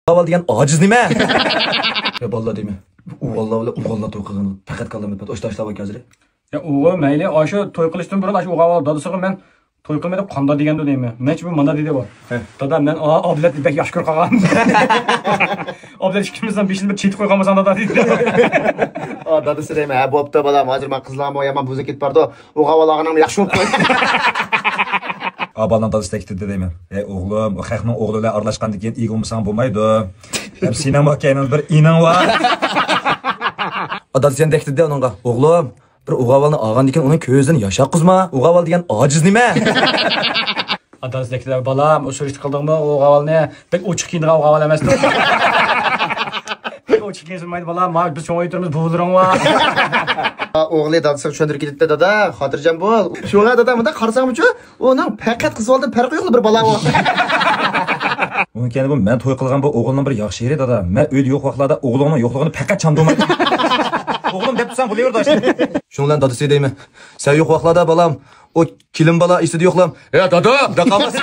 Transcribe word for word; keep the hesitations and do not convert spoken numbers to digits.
ئۇغاۋال دېگەن ئاجىز نېمە؟ يا بالىلار دەيمەن. ئۇغاۋاللار بىلەن ئۇغانلار توي قىلغىنى پەقەت كاللامدا پەت ئاشتا ئاشتا بار ھازىر. يا ئۇغۇ مەيلى، ئاشۇ توي قىلىشتىن بۇرۇن ئاشۇ ئۇغاۋال دادىسىغا مەن توي قىلماي دەپ قانداق دېگەندۇ دەيمەن. مەنچە بۇ مانا دېدى بۇ. ھە. دادا، مەن ئا-، ئابلەتنى بەك ياخشى كۆرۈپ قالغان. ئابلەت ئىككىمىزنىڭ بېشىنى بىر چېتىپ قويۇپ قالمىساڭ دادا دېدى. ئا، دادىسى دەيمەن، ھە، بوپتۇ بالام، ھازىر مانا قىزلارمۇ يامان بۇزۇلۇپ كېتىپ بارىدۇ. ئۇغاۋال ئالغىنىڭمۇ ياخشى بولۇپتۇ. ئا، بالىنىڭ دادىسى تەكىتلىدى دەيمەن. ئەي ئوغلۇم، ئۇ خەقنىڭ ئوغلى بىلەن ئارىلاشقاندىن كېيىن ئىگە بولمىساڭ بولمايدۇ. دەپ سېنىڭمۇ كەينىڭدە بىر ئىنىڭ بار. ئا، دادىسى يەنە تەكىتلىدى ئۇنىڭغا. ئوغلۇم، بىر ئۇغاۋالنى ئالغاندىن كېيىن ئۇنىڭ كۆزىدىن ياش ئاققۇزما. ئۇغاۋال دېگەن ئاجىز نېمە؟ ئا، دادىسى تەكىتلەپ، بالام، ئۇ سۈرۈشتە قىلدىڭمۇ ئۇ ئۇغاۋالنى؟ بەك ئوچۇق كىيىنىدىغان ئۇغاۋال ئەمەستۇ. بەك ئوچۇق كىيىنسۇنمايدۇ بالام، ما بىز چوڭ ئۆيدە تۇرىمىز، بوۋىلىرىڭ بار. ئوغلى دادىسىغا چۈشەندۈرۈپ كېتىپتۇ، دادا، خاتىرجەم بول. شۇڭا دادا، مۇنداق قارىساڭمۇچۇ، ئۇنىڭ پەقەت قىز بالىدىن پەرقى يوقلا، بىر بالا ئۇ. ئۇنىڭ كەينى بۇ مەن توي قىلغان بۇ ئوغۇلنىڭ بىر ياخشى يېرى، دادا، مەن ئۆيدە يوق ۋاقىتلاردا ئوغلۇڭنىڭ يوقلۇقىنى پەقەت چاندۇرمايمەن. ئوغلۇم دەپ تۇرساڭ بولۇۋېرىدۇ ئاشۇ. شۇنىڭ بىلەن دادىسى دەيمەن، سەن يوق ۋاقىتلاردا بالام، ئۇ كېلىن بالا ئېسىدە يوقلام، ھە دادا دەپ قالماس.